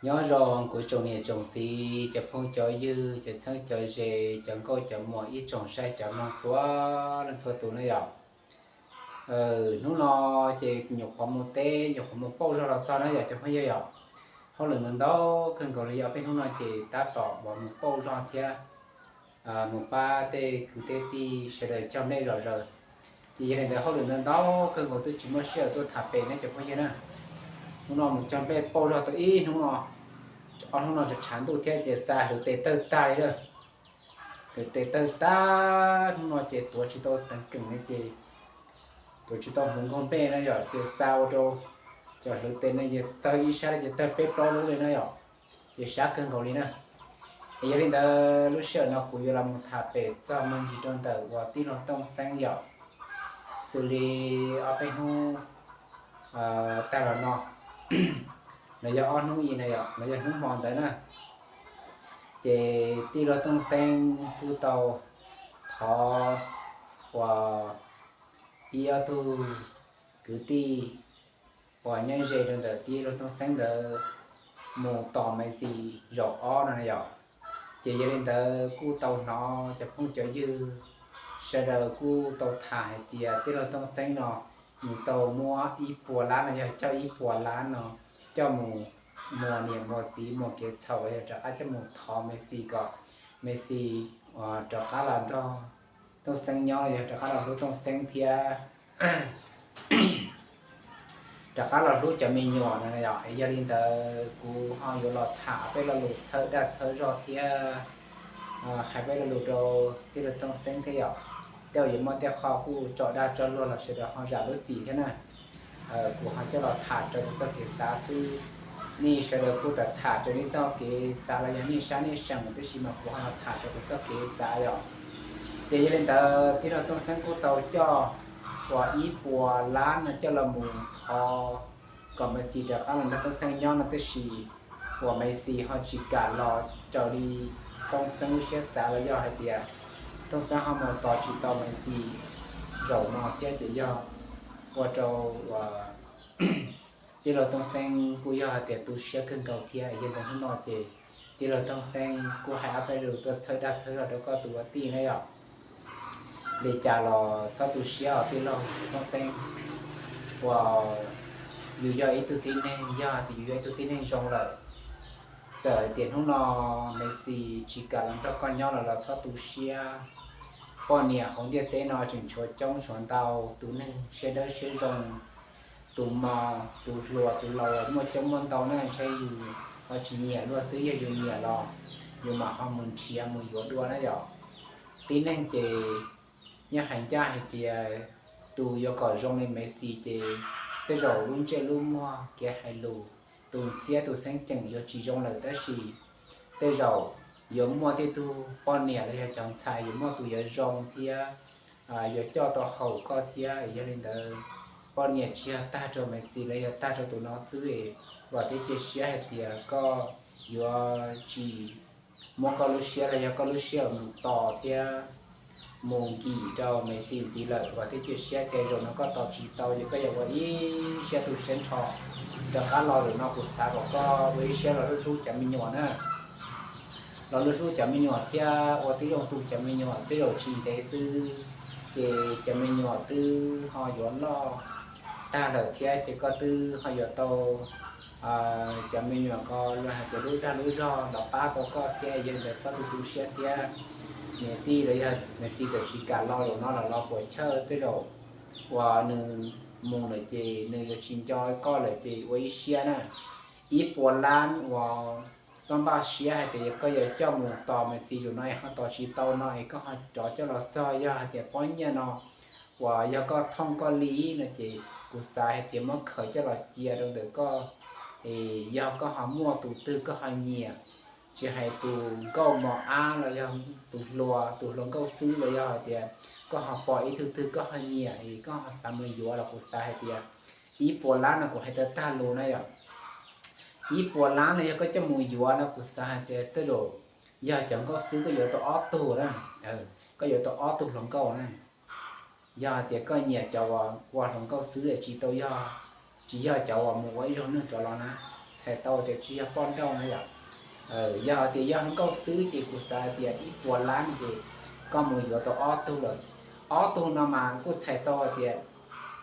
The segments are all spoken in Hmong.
Nyob zoo kuv tsoom niam tsoom txiv, cov phooj cov ywg, cov txheeb cov ze, cov nkauj cov muam, ib tsoom saib cov mloog txhua leej txhua tus na yom. Hnub no ces nyuam qhuav mus teb, nyuam qhuav mus pauj zog los txog na yom cov phooj ywg yom. Hauj lwm ntau ntau kawg nkaus li, ob peb hnub no ces tab tom mus pauj zog thiab mus pab tej kwv tej tij sawv daws cog nplej zom zaws. Ces yog li ntawd hauj lwm ntau ntau kawg nkaus twb tsis muaj sij hawm tuaj tham pem nej cov phooj ywg na. Hnub no mus cog nplej pauj zog tau ib hnub no, ob hnub no tshav ntuj thiab ces xa hlwv tes tawg tag li lawm. Hlwv tes tawg tag, hnub no ces tuav tsis tau teev keem ne ces tuav tsis tau hmoov nkaug nplej na yom, ces xa ua rau cov hlwv tes no ces tawg ib sab ces tawg peb plaub lub li na yom, ces sab kawg nkaus li na. Es yog li ntawd lub sij hawm no kuv yuav los mus tham pem txog me ntsis rau ntawm uas tij laug Tooj Xeeb yom, xws li ob peb hnub tag los no los yog ob hnub ib na yom, los yog hnub hmo ntawd na, ces tij laug Tooj Xeeb kuj tau thov uas ib ob tug kwv tij uas nyob ze rau ntawm tij laug Tooj Xeeb ntawd mus tos Messi zaum ob no na yom. Ces yog li ntawd kuj tau hnov cov phooj cov ywg sawv daws kuj tau tham hais tias tij laug Tooj Xeeb no nws tau muab ib puas lab no yog coj ib puas lab no coj mus muas niam muas txiv muas kev txhaum los yog rov qab coj mus thov Messi kom Messi rov qab los nrog Tooj Xeeb nyob los yog rov qab los hlub Tooj Xeeb thiab rov qab los hlub cov me nyuam no yom. Yog li ntawd kuv ho yuav los tham peb lo lus txhawb dag txhawb zog thiab hais peb lo lus rau tij laug Tooj Xeeb thiab yom. Tej uas yuav muaj tej qho kuj tso dag tso luag los sawv daws ho zam lub txim thiab na. Kuv ho coj los tham rau kuv txoj kev xav xwb. Nej sawv daws kuj tham tham rau nej txoj kev xav los yog nej sab nej seem, tab sis mas kuv ho los tham rau kuv txoj kev xav yom. Ces yog li ntawd tij laug Tooj Xeeb kuj tau coj uas ib puas lab no coj los mus thov kom Messi rov qab los nrog Tooj Xeeb nyob no, tab sis uas Messi ho tsis kam los raws li Tooj Xeeb lub siab xav los yog hais tias Tooj Xeeb ho mus tos tsis tau Messi zaum no thiab ces yog ua rau uas tij laug Tooj Xeeb kuj yog hais tias tu siab kawg nkaus thiab. Yog li ntawd hnub no ces tij laug Tooj Xeeb kuj hais ob peb lo lus tuaj txhawb dag txhawb zog rau koj tus ua tij na yom. Li cas los txhob tu siab os tij laug Tooj Xeeb, uas yus yog ib tug tib neeg, yog tias yus yog ib tug tib neeg zoo lawm, txawm hais tias hnub no Messi tsis kam los nrog koj nyob los los txhob tu siab. Poj niam hauv ntiaj teb no tseem tshuav coob tshuav ntau, tus neeg siab dawb siab zoo, tus mos tus hluas tus laus muaj coob muaj ntau na, ntshe yus ho tsis nyiam luag xwb, yog yus nyiam los yus mam ho mus nrhiav mus yuav dua na yom. Tib neeg ces yeej hais ncaj hais tias tus yuav kom zoo li Messi ces tej zaum lub ntsej lub muag kev hais lus, tus ntxhiab tus xeeb ceem yuav tsis zoo lawm, tab sis tej zaum yuav muaj tej tug poj niam los yog cov ntxhais yuav muaj tus yuav zoo thiab yuav coj tau haum koj thiab. Yog li ntawd poj niam tsis yog tag rau Messi los yog tag rau tus no xwb, vam thiab cia siab hais tias koj yuav tsis muab koj lub siab los yog koj lub sij hawm mus tos thiab mus nkim rau Messi ntxiv lawm. Vam thiab cia siab tias zaum no koj tos tsis tau ces koj yuav ua ib siab tu siab nrho rov qab los. Zaum no kuv xav kom koj ua ib siab los hlub hlub cov me nyuam na, los hlub hlub cov me nyuam thiab ua tib zoo tu cov me nyuam, tej zaum tsis ntev xwb ces cov me nyuam twb ho yuav loj tag lawm thiab ces koj twb ho yuav tau cov me nyuam ko luag hais tias lub dag lub zog los pab tau koj thiab. Yog li ntawd txhob tu tu siab thiab. Niam tij los yog Messi txawm tsis kam los zaum no los los puas chawj, tej zaum uas nws mus lawm ces nws yuav tsis nco koj lawm ces ua ib siab na. Ib puas lab uas koj npaj siab hais tias koj yuav coj mus tos Messi zaum no es ho tos tsis tau no es koj ho rov coj los txog, yog hais tias pob nyiaj no uas yog koj thooj koj li no ces kuv xav hais tias muab khaws coj los cia rau ntawm koj. Es yog koj ho muaj tus twg koj ho nyiam, tsis hais tus nkauj mos ab los yog tus hluas, tus hluas nkauj xwb los yog hais tias koj ho pom ib tug twg koj ho nyiam es koj ho xav mus yuav los kuv xav hais tias ib puas lab no kuv hais tau tag lus na yom. Ib puas lab no yog koj coj mus yuav no kuv xav hais tias tej zaum yog cov nkauj xwb koj yuav tau ob tug na, koj yuav tau ob tug hluas nkauj na. Yog hais tias koj nyiam cov uas ua hluas nkauj xwb tsis tau yog, tsis yog cov uas mus ua ib zaug neeg rov los na, txhais txhais tau tias tsis yog poj nrauj na yom. Yog hais tias yog hluas nkauj xwb ces kuv xav hais tias ib puas lab no ces koj mus yuav tau ob tug lawm. Ob tug no mas kuj txhais tau hais tias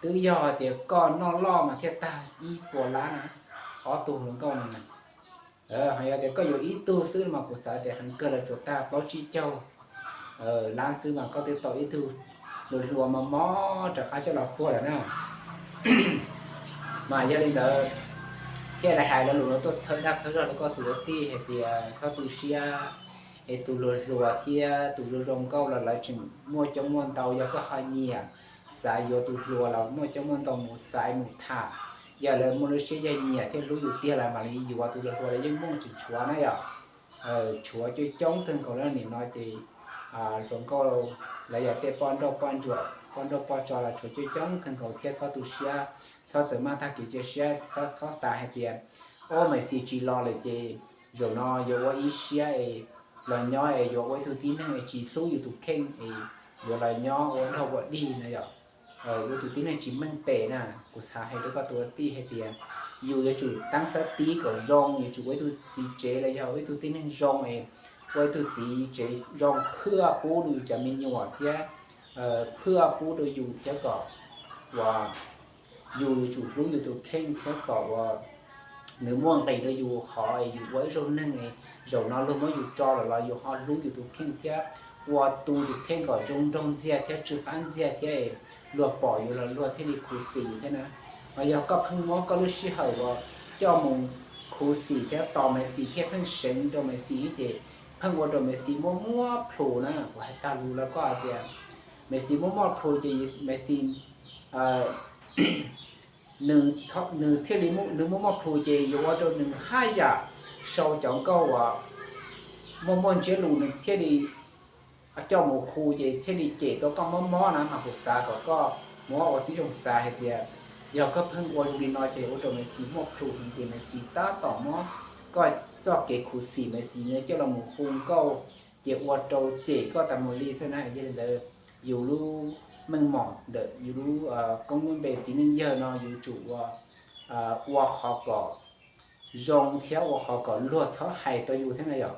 twb yog hais tias koj noj loj mas thiaj tag ib puas lab na, ob tug hluas nkauj no na. Ho yog tias koj yuav ib tug xwb mas kuv xav tias heev kawg los tsuas tag plaub tsib caug lab xwb mas koj twb tau ib tug hluas hluas mos mos rov qab coj los puag lawm na. Mas yog li ntawd thiaj li hais lo lus no tuaj txhawb dag txhawb zog rau koj tus ua tij hais tias txhob tu siab, es tus hluas hluas thiab tus zoo zoo nkauj los lawv tseem muaj coob muaj ntau. Yog koj ho nyiam, xav yuav tus hluas los muaj coob muaj ntau mus xaiv mus tham. Yog lawv muaj lub siab yog nyiam thiab hlub yus tiag los mam li yuav, tus hluas hluas los yeej muaj tseem tshuav na yom. Tshuav coob coob kawg nkaus li nim no ces hluas nkauj lawv yog tej poj nrauj poj ntsuam poj nrauj poj tso los tshuav coob coob kawg nkaus thiab txhob tu siab, txhob txawm maj tag kev cia siab, txhob xav hais tias ob me xis tsis los lawm ces zaum no yuav ua ib siab es los nyob es yuav ua ib tug tib neeg es tsis hlub yus tus kheej es yuav los nyob ua dog ua dig na yom. Ua tus tib neeg tsis meej pem na. Kuv xav hais rau koj tus ua tij hais tias yus yuav tsum teeb xab tib kom zoo, yuav tsum ua ib tug txiv tsev los yog ua ib tug tib neeg zoo es ua ib tug txiv tsev zoo phwaj pub rau yus cov me nyuam thiab phwaj pub rau yus thiab kom uas yus yuav tsum hlub yus tus kheej thiab kom uas nws muaj nqis rau yus qhov es yus ua ib zaug neeg es zaum no luag muab yus tso lawm los yus ho hlub yus tus kheej thiab ua tu tus kheej kom zoo nraug ntxiag thiab tsw qab ntxiag thiab luag pom yus los luag thiaj li khuv xim thiab na. Mas yog koj pheej muab koj lub sij hawm uas coj mus khuv xim thiab tos me xis thiab pheej seev rau me xis ces pheej ua rau me xis muaj muaj plhus na. Kuv hais tag lus rau koj hais tias me xis muaj muaj plhus ces me xis nws thiaj li nws muaj muaj plhus ces yuav ua rau nws haj yam sau cov nkauj uas muaj muaj ntsiab lus nws thiaj li coj mus hu ces thiaj li cem tau koj mob mob na. Mas kuv xav kom koj muab ua tib zoo xav hais tias yog koj pheej ua zoo li no ces ua rau me xis muaj plhus heev ces me xis tab tom muab koj txoj kev khuv xim me xis no coj los mus hu nkauj ces ua rau cem koj tas mus li xwb na. Yog li ntawd yus lub meej mom ntawm yus lub koob lub npe txiv neej yawg no yuav tsum ua, ua qhov kom zoo thiab ua qhov kom luag txhob hais tau yus thiab na yom.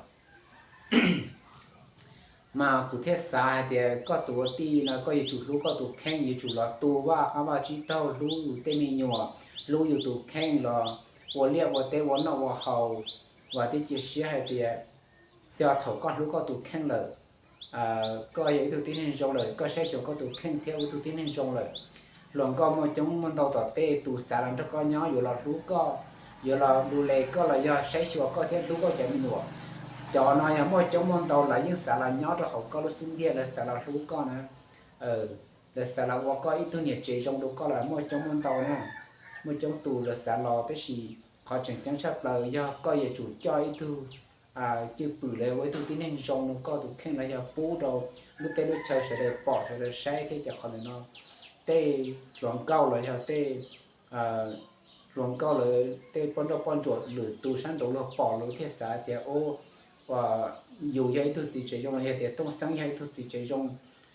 Mas kuv thiaj xav hais tias koj tus ua tij no koj yuav tsum hlub koj tus kheej, yuav tsum los tu vaj qab vaj tsib taug, hlub yus tej me nyuam, hlub yus tus kheej los ua liaj ua teb ua noj ua haus. Vam thiab cia siab hais tias yog thaum koj hlub koj tus kheej lawm, koj yog ib tug tib neeg zoo lawm, koj saib xyuas koj tus kheej thiab ua ib tug tib neeg zoo lawm, hluas nkauj muaj coob muaj ntau tom tej tus xav los nrog koj nyob yuav los hlub koj, yuav los du le koj los yog saib xyuas koj thiab hlub koj cov me nyuam. Cov no yog muaj coob muaj ntau lawv yeej xav los nyob rau hauv koj lub xub ntiag, lawv xav los hlub koj na. Lawv xav los ua koj ib tug niam tsev zoo rau koj los muaj coob muaj ntau na. Muaj coob tus lawv xav los tab sis qhov tseem ceeb tshaj plaws yog koj yuav tsum coj ib tug cwj pwm los ua ib tug tib neeg zoo rau koj tus kheej los yog pub rau lub teb lub chaw sawv daws pom sawv daws saib thiab. Ces qhov ntawm no tej hluas nkauj los yog tej hluas nkauj lawv tej poj nrauj poj ntsuam lwm tus sab nraud luag pom luag thiaj xav tias, o, yus yog ib tug txiv tsev zoo los yog tias Tooj Xeeb yog ib tug txiv tsev zoo,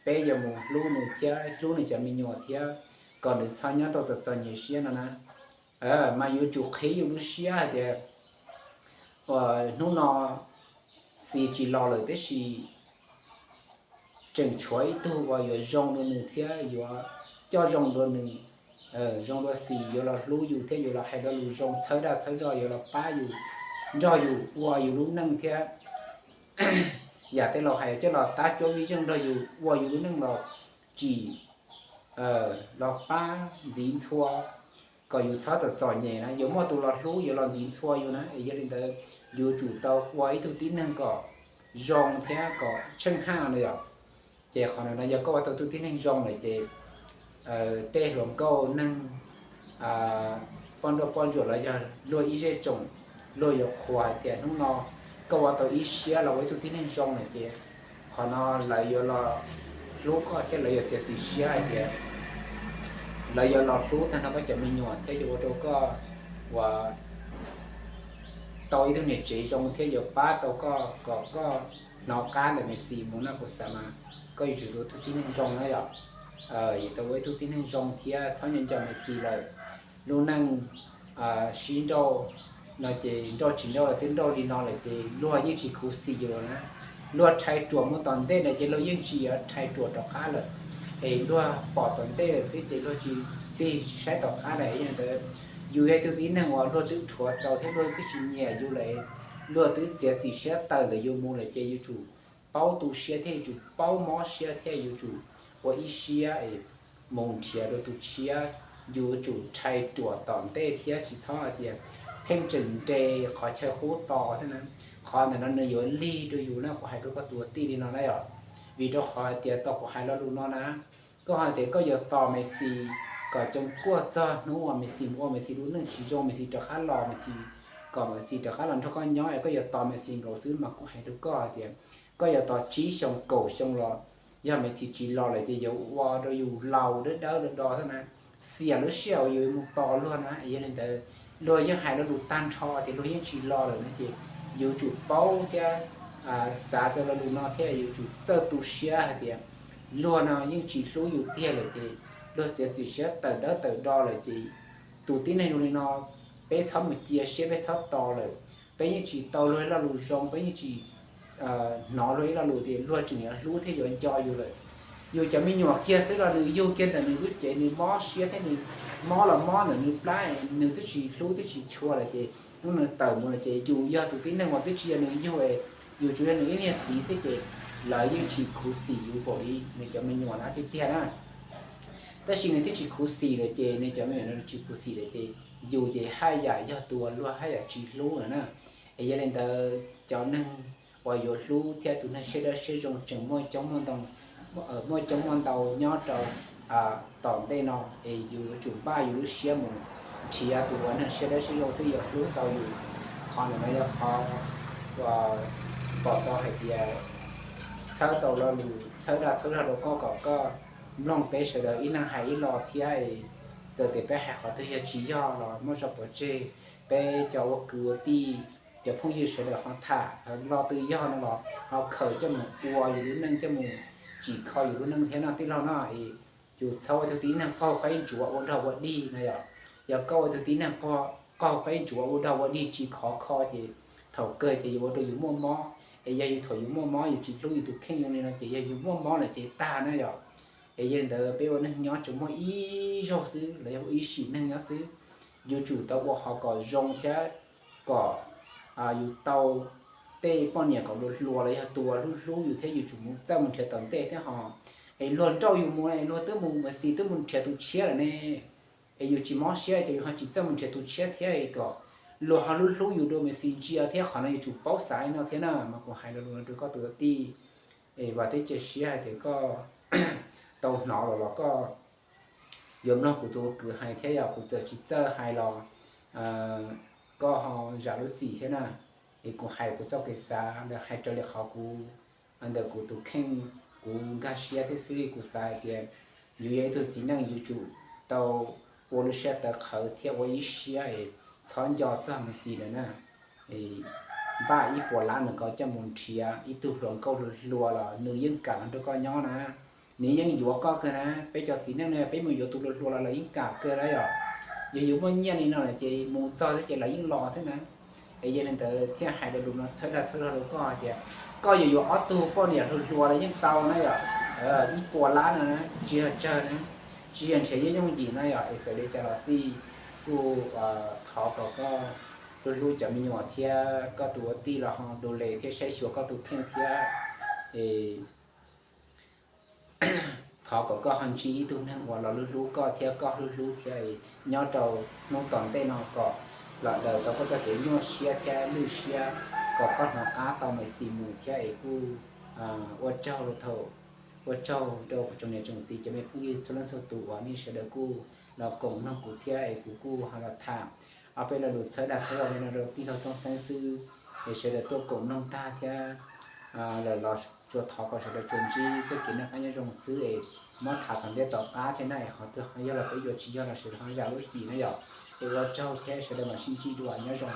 peb yuav mus hlub nws thiab hlub nws cov me nyuam thiab kom nws txhob nyob tau txom txom nyem siab no na. Mas yuav tsum qhib yus lub siab hais tias hnub no xis tsis los lawm tab sis tseem tshuav ib tug uas yuav zoo dua nws thiab yuav coj zoo dua nws, zoo dua xis, yuav los hlub yus thiab yuav los hais lo lus zoo txhawb dag txhawb zog, yuav los pab yus, nrog yus ua yus lub neej thiab yam tej laus hais coj los tab cuab vij zeej nrog yus ua yus lub neej los tsim, los pab ntxiv ntxhua kom yus txhob txom txom nyem na. Yuav muaj tus los hlub yuav los ntxiv ntxhua yus na. Es yog li ntawd yus tsum tau ua ib tug tib neeg kom zoo thiab kom tsheej haj no yom. Ces qhov no yog koj ua tau tug tib neeg zoo lawm ces tej hluas nkauj neeg poj nrauj poj ntsuam los yog luag ib zej tsoom luag yuav qhuas hais tias hnub no koj ua tau ib siab los ua ib tug tib neeg zoo lawm ces qhov no lawv yuav los hlub koj thiab lawv yuav txiav txim siab hais tias lawv yuav los hlub tag nrho koj cov me nyuam thiab yuav ua rau koj uas tau ib tug niam tsev zoo thiab yuav pab tau koj kom koj hnov qab ntawm me xis mus na. Kuv xav mas koj yuav tsum ua tug tib neeg zoo na yom. Yuav tau ua ib tug tib neeg zoo thiab txhob nco nco me xis lawm. Lub neej sib nrauj no ces nrauj tsis nrauj los twb nrauj li no lawm ces luag yeej tsis khuv xim yus lawm na. Luag rhais ruam mus tom ntej no ces luag yeej tsis yuav rhais ruam rov qab lawm, es luag pom tom ntej lawm xwb ces luag tsis tig tsis saib tom qab lawm. Yog li ntawd, yus yog ib tug tib neeg uas luag twb rhuav txaus thiab luag twb tsis nyiam yus lawm, luag twb txiav txim siab tawm ntawm yus mus lawm ces yuav tsum paub tu siab thiab yuav tsum paub mob siab thiab yuav tsum ua ib siab mus nrhiav dua tus tshiab. Yus yuav tsum rhais ruam tom ntej thiab tsis txhob hais tias pheej tseem nres qhov chaw qub tos xwb na. Qhov ntawm no nws yuav lig rau yus na, kuv hais rau koj tus ua tij li no na yom. Vim rau qhov hais tias tau kuv hais lo lus no na, koj hais tias koj yuav tos Messi kom coom kuaj txog hnub uas Messi mus ua Messi lub neej tsis zoo, Messi rov qab los, Messi, kom Messi rov qab los nrog koj nyob es koj yuav tos Messi nkaus xwb mas kuv hais rau koj hais tias koj yuav tos tsib xyoo kaum xyoo los yog Messi tsis los lawm ces yuav ua rau yus laus dawb dawb do do xwb na. Xiam lub sij hawm uas yus mus tos luag na. Yog li ntawd, luag yeej hais lo lus tag nrho tias luag yeej tsis los lawm no ces yuav tsum paub thiab xav txog lo lus no thiab yuav tsum txawj tu siab hais tias luag no yeej tsis hlub yus tiag lawm ces luag txiav txim siab tawm dawb tawm do lawm ces tus tib neeg zoo li no peb txhob mus cia siab, peb txhob tos lawm. Peb yeej tsis tau luag ib lo lus zoo, peb yeej tsis hnov luag ib lo lus tias luag tseem yuav hlub thiab yuav nco yus lawm. Yus cov me nyuam kiag xwb los nws yug kiag ntawm nws lub cev, nws mob siab thiab nws mob los mob ntawm nws plab, nws twb tsis hlub twb tsis tshua lawm ces hnub nws tawm mus lawm ces yus yog tus tib neeg uas twb tsis yog nws yug, yus tsuas yog nws ib niag txiv xwb ces lawv yeej tsis khuv xim yus npaum li nws cov me nyuam na tiag tiag na. Tab sis nws twb tsis khuv xim lawm ces nws cov me nyuam tsis khuv xim lawm ces yus ces haj yam yog tus uas luag haj yam tsis hlub lawm na. Es yog li ntawd cov neeg uas yuav hlub thiab tus neeg siab dawb siab zoo tseem muaj coob muaj ntau, muaj coob muaj ntau nyob rau tom ntej no es yus yuav tsum npaj yus lub siab mus nrhiav tus uas neeg siab dawb siab zoo twb yuav hlub tau yus. Qhov ntawm no yog qhov uas pom tau hais tias txhawb tau lo lus txhawb dag txhawb zog rau koj kom koj mloog peb sawv daws ib leeg hais ib lo thiab. Txawm tias peb hais qhov twg yog tsis yog los muab tso pov tseg, peb cov ua kwv ua tij, cov phooj ywg sawv daws ho tham lo twg yog no los ho khaws coj mus ua yus lub neej, coj mus tsim kho yus lub neej thiab no tij laug no. Yus txhob ua tug tib neeg qaug qeb ntsuav ua dog ua dig no yom. Yog koj ua tug tib neeg qaug qeb ntsuav ua dog ua dig tsis khov kho ces thaum kawg ces yuav ua rau yus muaj mob. Es yog yus thaum yus muaj mob yus tsis hlub yus tus kheej zoo li no ces yog yus muaj mob lawm ces tag na yom. Es yog li ntawd peb ua neeg nyob tsuas muaj ib zaug xwb los yog ib sim neej nyob xwb. Yuav tsum tau ua qhov kom zoo thiab kom yus tau tej poj niam kom luag hluas los yog tus uas hlub hlub yus thiab yus tsum mus txawj mus nrhiav tom ntej thiab ho. Es luag nrauj yus mus es luag twb mus Messi twb mus nrhiav tus tshiab lawm ne, es yus tsis mob siab ces yus ho tsis txawj mus nrhiav tus tshiab thiab kom luag ho hlub hlub yus dua Messi ntsia thiab. Qhov no yuav tsum paub xav li no thiab na mas kuv hais lo lus no rau koj tus ua tij. Es vam thiab cia siab hais tias koj tau hnov los los koj yuav mloog kuv tus ua kwv hais thiab yog kuv txawm tsis txawj hais los koj ho zam lub txim thiab na. Es kuv hais kuv txoj kev xav ntawd hais raws li qhov kuv, ntawm kuv tus kheej, kuv nkag siab thiab xwb. Kuv xav hais tias yus yog ib tug txiv neej yuav tsum tau ua lub siab tawv qhawv thiab ua ib siab es txhob nco txog Messi lawm na. Npaj ib puas lab nws ko coj mus nrhiav ib tug hluas nkauj hluas hluas los nws yeej kam los nrog koj nyob na. Nws yeej yuav koj kawg na. Peb cov txiv neej no peb mus yuav tus hluas hluas los lawv yeej kam kawg na yom. Yog yus muaj nyiaj li no lawm ces mus txog xwb ces lawv yeej los xwb na. Es yog li ntawd thiaj hais lo lus no txhawb dag txhawb zog rau koj hais tias koj yuav yuav ob tug poj niam hluas hluas los yeej tau na yom. Ib puas lab no na tsis yog tsawg na, tsis yog nrhiav yooj yooj yim na yom. Es txawm li cas los xij kuj thov kom koj hlub hlub cov me nyuam thiab koj tus ua tij los ho du les thiab saib xyuas koj tus kheej thiab. Es thov kom koj ho ntsib ib tug neeg uas los hlub hlub koj thiab koj hlub hlub thiab es nyob rau hnub tom ntej no kom los daws tau koj txoj kev nyuaj siab thiab lwj siab, kom koj hnov qab tau Messi mus thiab es kuj ua tsaug rau thaum, ua tsaug rau kuv tsoom niam tsoom txiv cov me phooj ywg txhua leej txhua tus uas nej sawv daws kuj los koom mloog kuv thiab es kuv kuj ho los tham ob peb lo lus txhawb dag txhawb zog li no rau tij laug Tooj Xeeb xwb. Es sawv daws tuaj koom mloog tag thiab lawm los tsuas thov kom sawv daws tsuas ntsib txoj kev noj qab nyob zoo xwb es muab tham tom ntej tom qab thiab na. Es qhov twg ho yog los peb yuav tsis yog los sawv daws ho zam lub txim na yom. Es ua tsaug thiab sawv daws mam sib ntsib dua, nyob zoo.